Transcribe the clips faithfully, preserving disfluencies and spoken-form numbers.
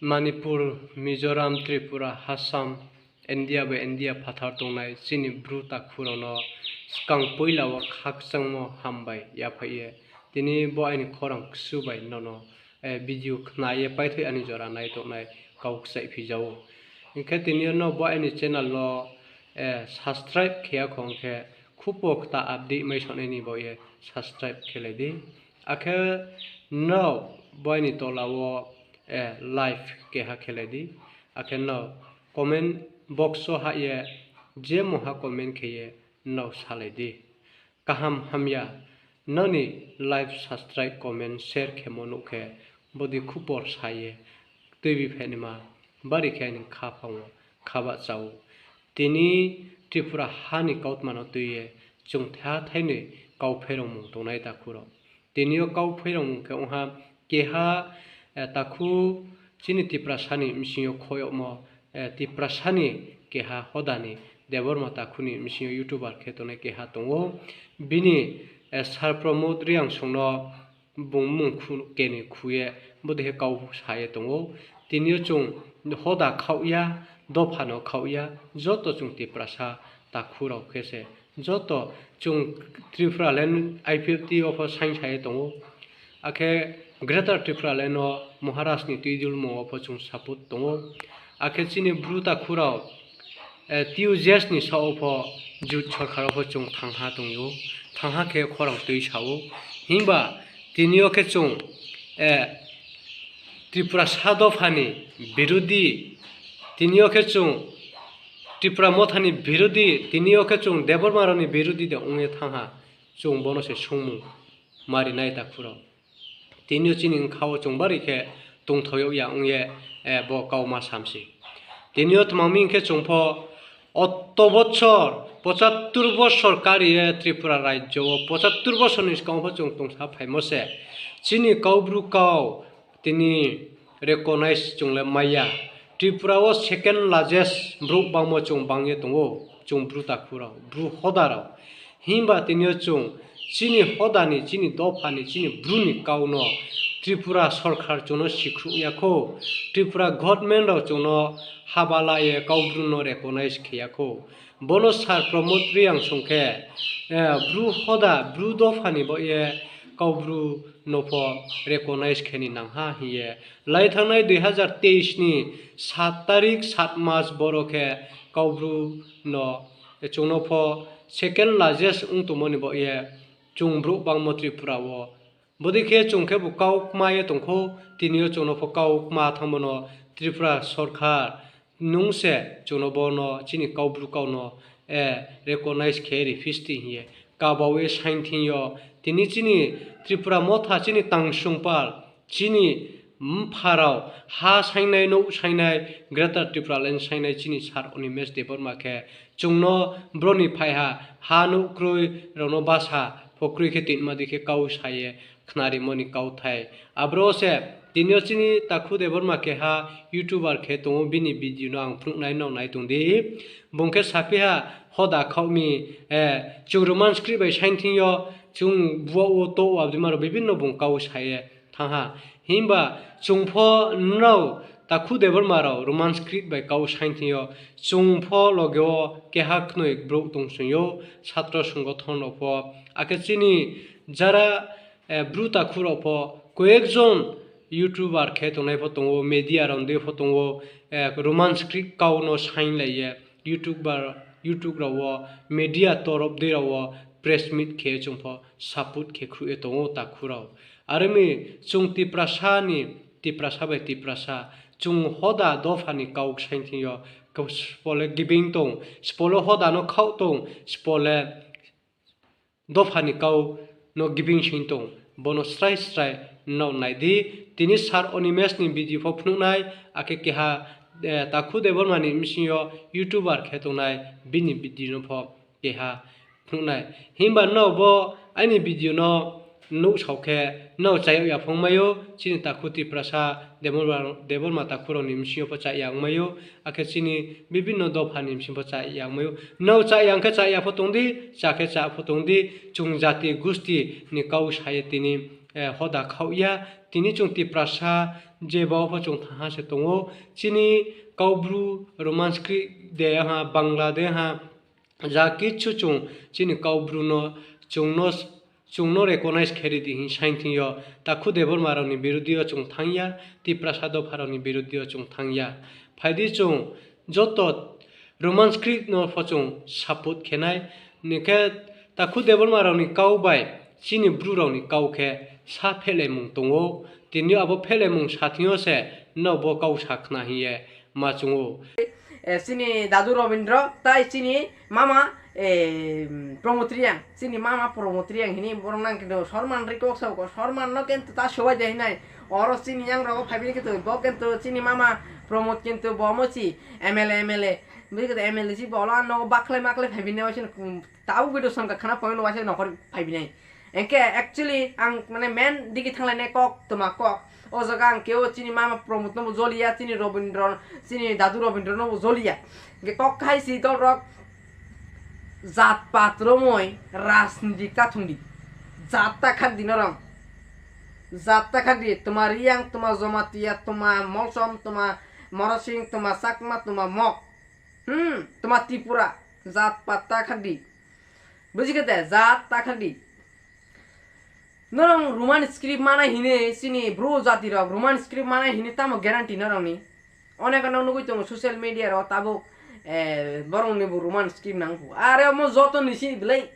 Manipur, Mizoram, Tripura, Assam, India bai India phathar tongnai chini Bru takhu rao no skang poila wo khakchangmo hambai yaphaih ye tini bo aini khorang ksu bai nono video khna ye paithoi ani jora nai tongnai kau kchaihphi ja ou. Hing khe tini yo no bo aini channel no subscribe khe ya khong khe khupo kta update mai sonai ni baoh ye subscribe khelai di. Akhe no bo aini tola wo like keha khelai di. Akhe no comment box wo hah ye je mungha comment khe ye no salai di. Kaham hamya, noni like, subscribe, comment, share khemo nuh khe bodei khupor sa ye tuibi phainaima bari khe aini khaphang wo khabahcha ou. Tini Tripura ha ni kautma no tui ye chung thaiha thainoi kau pherangmung tongnai takhu rao. Tini yo kau pherangmung khe ong ha, keha takhu chini Tiprasa ni bsing yo khoyagmo, Tiprasa ni keha hoda ni Debbarma takhu ni bsing yo YouTuber khe tongnai keha tong ou. Bini Sir Pramod Reangsong no bung mmung keni khu ye bodei khe kau sa ye tong ou. Tini yo chung hoda khaoh ya, dopha no khaoh ya, joto chung Tiprasa takhu rao khe se, joto chung Tripura land IPFT wo pho saingsa ye tong ou. Akhe Greater Tripura land no Maharaj ni tuidulmung wo pho chung support tong ou. Akhe chini Bru takhu rao TUJS ni saoh wo pho, jut sorkar wo pho chung thangha tong ou, thangha khe khorang tuisa ou. Himba tini yo khe chung Tiprasa dopha ni birodi, tini yo khe chung Tipra Motha ni birodi, tini yo khe chung Debbarma rao ni birodi de ong ye thanng ha, chung bo no se sungmung mari nai takhu rao. Tini yo chini bkha wo chung bari khe tongthao yag ya ong ye bo kau ma sam se. Tini yo tma mi hing khe chung pho oto bochor, pochattur bosor kari ye Tripura rajyo wo pochattur bosor ni skang pho chung tongsa phaimo se. Chini Kaubru kau tini recognize chung le mai ya. Tripura wo second largest brouh bangmo chung bang ye tong ou, chung Bru takhu rao, Bru hoda rao. Himba tini yo chung chini hoda ni, chini dopha ni, chini Bru ni kau no Tripura sorkar chung no sikhruh ya khou, Tripura government rao chung no haba la ye Kaubru no recognize khe ya khou. Bo no Sir Pramod Reangsong khe Bru hoda, Bru dopha ni baoh ye Kaubru no pho recognize khe ni nang ha hing ye. Lai thanngnai dui hazar teis ni sat tarik sat mas boro khe Kaubru no chung no pho second largest ong tongmo ni baoh ye chung brouh bangmo Tripura wo. Bodei khe chung khebu kau kma ye tong khou, tini yo chung no pho kau kma thanngmo no Tripura sorkar nung se chung no bo no chini Kaubru kau no recognize khe ri phisti hing ye kaba ye saing thing yo. Tini chini Tripura Motha, chini Tangsungpal, chini mpha rao ha saingnai, nouh saingnai, Greater Tipraland saingnai chini Sir Animesh Debbarma khe chung no bro ni phaiha, ha nouh kroi rao no basa pho kroi khe toima dei khe kau sa ye khnarimo ni kauthai. Abro se tini yo chini takhu Debbarma keha YouTuber khe tong ou, bini video no ang phnuhnai, nrao nai tong di. Bung khe saphi ha, hoda khaoh mi, chung Roman script bai saing thing yo, chung buah wo touh wo abdima rao bibinno bung kau sa ye thanng ha. Himba chung pho nrao takhu Debbarma rao Roman script bai kau saing thing yo, chung pho loge wo keha knoi brouh tong sing ou, satro songothon rao pho, akhe chini jara Bru takhu rao pho, কয়েকজন YouTuber khe tongnai pho tong ou, media rao dei pho tong ou, Roman script kau no sainglai ye, YouTube rao wo, media torop dei rao wo press meet khe chung pho support khe khruh ye tong ou takhu rao. Are mi chung Tiprasa ni, Tiprasa bai Tiprasa, chung hoda dopha ni kau saing thing yo, sbo le gibing tong, sbo le hoda no khaoh tong, sbo le dopha ni kau no gibing sing tong, bo no srai srai nrao nai di. Tini Sir Animesh ni video pho phnuhnai, akhe keha takhu Debbarma ni bsing yo YouTuber khe tongnai, bini video no pho keha phnuhnai. Himba nrao bo aini video no nuhsao khe nrao chaya ya phongmai ou, chini takhu Tiprasa, Debbarma takhu rao ni bsing yo pho chaya ongmai ou, akhe chini bibinno dopha ni bsing pho chaya ongmai ou. Nrao chaya ong khe chaya pho tong di, cha khe cha pho tong di, chung jati gusti ni kau sa ye tini hoda khaoh ya. Tini chung Tiprasa je bo pho chung thanng ha se tong ou. Chini Kaubru Roman script de ha, Bangla de ha, ja kichu chung chini Kaubru no, chung no, chung no recognize khe ri di hing saing thing yo. Takhu Debbarma rao ni birudhi yo chung thanng ya, Tiprasa dopha rao ni birudhi yo chung thanng ya. Phai di chung joto Roman script no pho chung support khe nai. Ni khe Takhu Debbarma rao ni kau bai chini Bru rao ni kau khe sa phehlaimung tong ou. Tini yo abo phehlaimung sa thing yo se nrao bo kau sa khna hing ye ma chung ou. Chini dadu Robindro, tai chini mama Pramod Reang, chini mama Pramod Reang hini borok nang kintu Sorman ri kok sa ko, Sorman no kintu ta sobai de hinai. Oro chini yang rogo phai bini kintu bo kintu chini mama Pramod kintu bo mo si M L A, M L A. Bini kintu M L A si bo lo ano bakhlai makhlai phai bini waisa, tabuk video song ka khna point waisa nokhor phai bini. Engke actually ang mane main digi thanglainai kok, tma kok. O jaga ang keo chini mama Pramod no bo joliya, chini Robindro, chini dadu Robindro no bo joliya. Engke kok kahai si dol rok jat pat romoi rajniti ta thung di. Jat ta khak di norong. Jat ta khak di, tma Reang, tma Jamatia, tma Molsom, tma Morosing, tma Chakma, tma Mok. Hmm, tma Tripura, jat pat ta khak di. Buji khe de, jat ta khak di. Norong Roman script manai hini chini Bru jati rok Roman script manai hini tamo guarantee norong ni? Onek no nugui tongo social media ro tabuk, borong ni bo Roman script nang phu. Are omo joto ni si belai.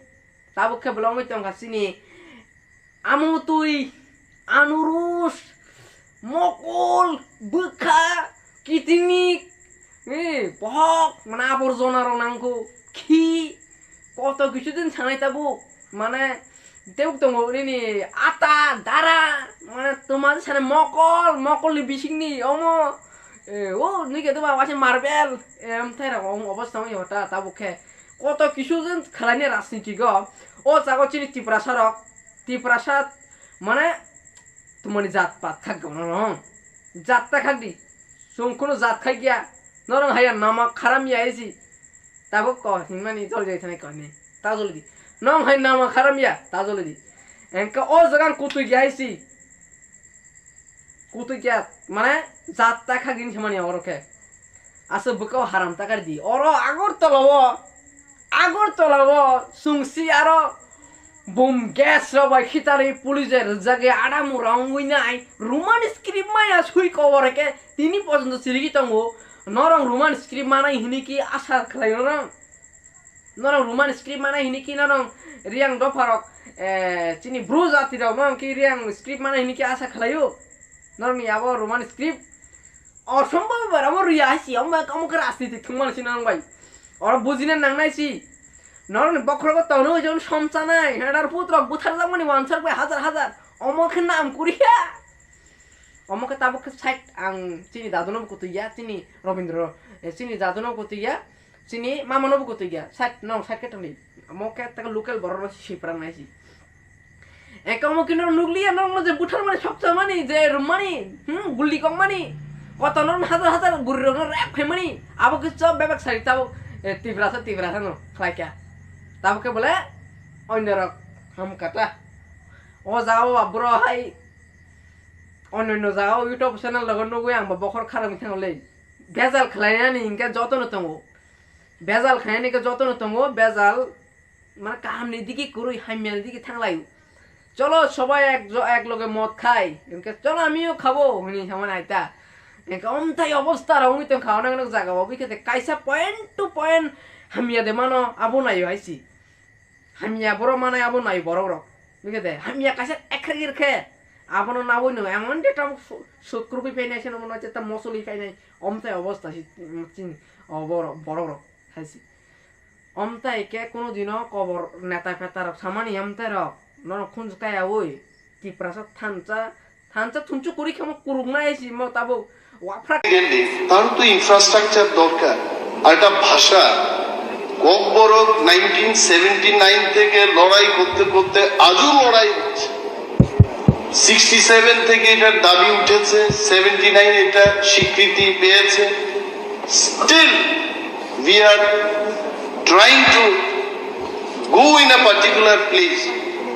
Tabuk khe belai ongoi tongkha chini amutui, anurus, mokol, bwkha, kidney, bohok, mane aborjona rok nangkho, khi, koto kisu din sanai tabuk, mane, tebuk tongo nini ata, dara, mane, tma sanai mokol, mokol ni bising ni, omo, o, nui khe tma waisa marble, mthai rok ong obosta ong yota tabuk khe, koto kisu din khlai ni rajniti go, o jaga chini Tiprasa rok, Tiprasa, mane, tmani jat pat khak gana no. Jat ta khak di. Chung khuno jat khai ya. Norong hai ya nama kharam ya isi. Tabuk ko hingmani jol jai thanai ko ni. Ta jol di. Nong hai nama kharam ya. Ta jol di. Engka o jaga kutui ya isi. Kutui ya. Mane jat ta khak gini samani oro khe. Asa bwkha o haram ta kar di. Oro Agartala o, Agartala o sungsi aro bom gas rok bai khitarwi police rwjak ya adamu rong wi nai. Roman script maya sui kobor khe tini porjonto sirigi tongo. Norong Roman script manai hini ki asa khlai norong. Norong Roman script manai hini ki norong Reang dopha rok, chini Bru jati rok norong ki Reang script manai hini ki asa khlai o. Norong ni abo Roman script. Osombo bai abo ruya hai si, omo, omo khe rajniti thwngmani si norong bai. Oro bujina nangnai si. Norok ni bokhorogo tonwi jon somchanai, hedar putrok butharjakmani wansok bai hazar hazar. Omo khe nam kuri ya. Omo khe tabuk khe side ang chini dadu no bo kutui ya, chini Robindro, chini dadu no bo kutui ya, chini mama no bo kutui ya. Side, norok side khe tongdi. Omo khe ta local borok no si siprangnai si. Engke omo khe norok nukliya, norok no je butharmani, sokchamani, je rwmani, hmm, guli kokmani, koto norok hazar hazar bwrwi rok no rep khaimani, abo khe chop bebak sari tabuk, Tiprasa, Tiprasa no khlai kha. Tabuk khe bole onno rok ham kata. O jaga o bro hai onno onno jaga o YouTube channel rogo nugwi ang bo bokhor kharang thang le. Bejal khlainani hinkhe joto no tongo. Bejal khlainani khe joto no tongo, bejal. Mane kaham ni digi kwrwi, hamya ni digi thanglai o. Cholo sobai ek jo-, ek loge mod khai. Hinkhe cholo amiyo khabo, hwnwi samani aita. Hinkhe omthai obosta rok wngwi tongkha, onek onek jaga o. Bikhe de kaisa point to point hamya de mano, abo naio hai si. Hamya borok manai abo naio borok rok. Bikhe de hamya kaisa ekhrek rkhe. Abono nawi no, emon de tabuk su-, sut kruphi phainai, seno mano cheta mosoli phainai. Omthai obosta si, chini, o borok, borok rok hai si. Omtai khe kunu dino kobor neta peta rok samani omtai rok, norok khunju kaya oi, Tiprasa thansa, thansa thunchu kuri khemo kuruk nai si mo tabuk waprak. তার তো ইনফ্রাস্ট্রাকচার দরকার। আর একটা ভাষা, Kokborok nineteen seventy nine থেকে লড়াই করতে করতে আজও লড়াই হচ্ছে। সিক্সটি সেভেন থেকে এটার দাবি উঠেছে, সেভেন্টি নাইন এটা স্বীকৃতি পেয়েছে। Still, we are trying to go in a particular place,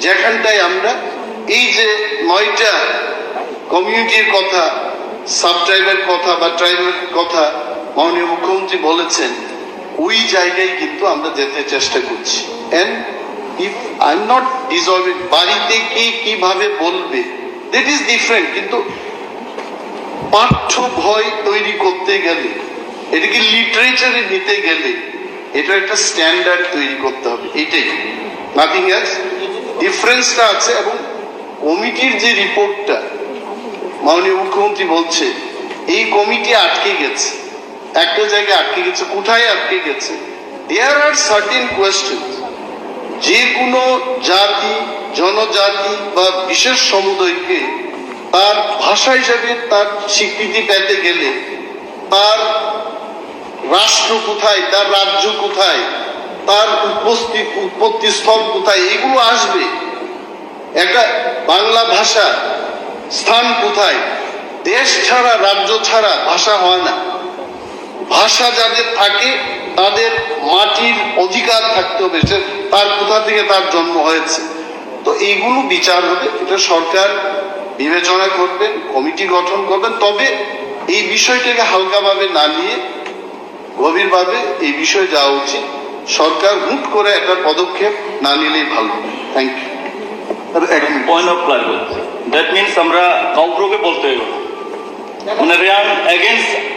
যেখানটায় আমরা এই যে নয়টা কমিউনিটির কথা, সাব ট্রাইবের কথা বা ট্রাইবের কথা মাননীয় মুখ্যমন্ত্রী বলেছেন, ওই জায়গায় কিন্তু আমরা যেতে চেষ্টা করছি। And if I am not dissolving, বাড়িতে কে কিভাবে বলবে, that is different। কিন্তু পাঠ্য বই তৈরি করতে গেলে, এটাকে লিটারেচারে নিতে গেলে, এটা একটা স্ট্যান্ডার্ড তৈরি করতে হবে, এটাই, নাথিং এলস। ডিফারেন্সটা আছে। এবং কমিটির যে রিপোর্টটা মাননীয় মুখ্যমন্ত্রী বলছে, এই কমিটি আটকে গেছে, একটা জায়গায় আটকে গেছে। কোথায় আটকে গেছে? There are certain questions, যে কোনো জাতি, জনজাতি বা বিশেষ সমুদায়কে তার ভাষা হিসাবে তার স্বীকৃতি পেতে গেলে তার রাষ্ট্র কোথায়, তার রাজ্য কোথায়, তার উপস্থিত উৎপত্তি স্থল কোথায়, এগুলো আসবে। একটা বাংলা ভাষা স্থান কোথায়? দেশ ছাড়া, রাজ্য ছাড়া ভাষা হয় না। ভাষা যাদের থাকে, তাদের মাটির অধিকার থাকতে হবে, সে তার কোথা থেকে তার জন্ম হয়েছে। তো এইগুলো বিচার হবে, এটা সরকার বিবেচনা করবেন, কমিটি গঠন করবেন। তবে এই বিষয়টাকে হালকাভাবে না নিয়ে গভীরভাবে এই বিষয়ে যাওয়া উচিত। সরকার হুট করে একটা পদক্ষেপ না নিলেই ভালো। Thank you. স্যার, এক minute. Point of clarification, that means আমরা কাউকে বলতে হইব, মানে, রিয়াং এগেইনস্ট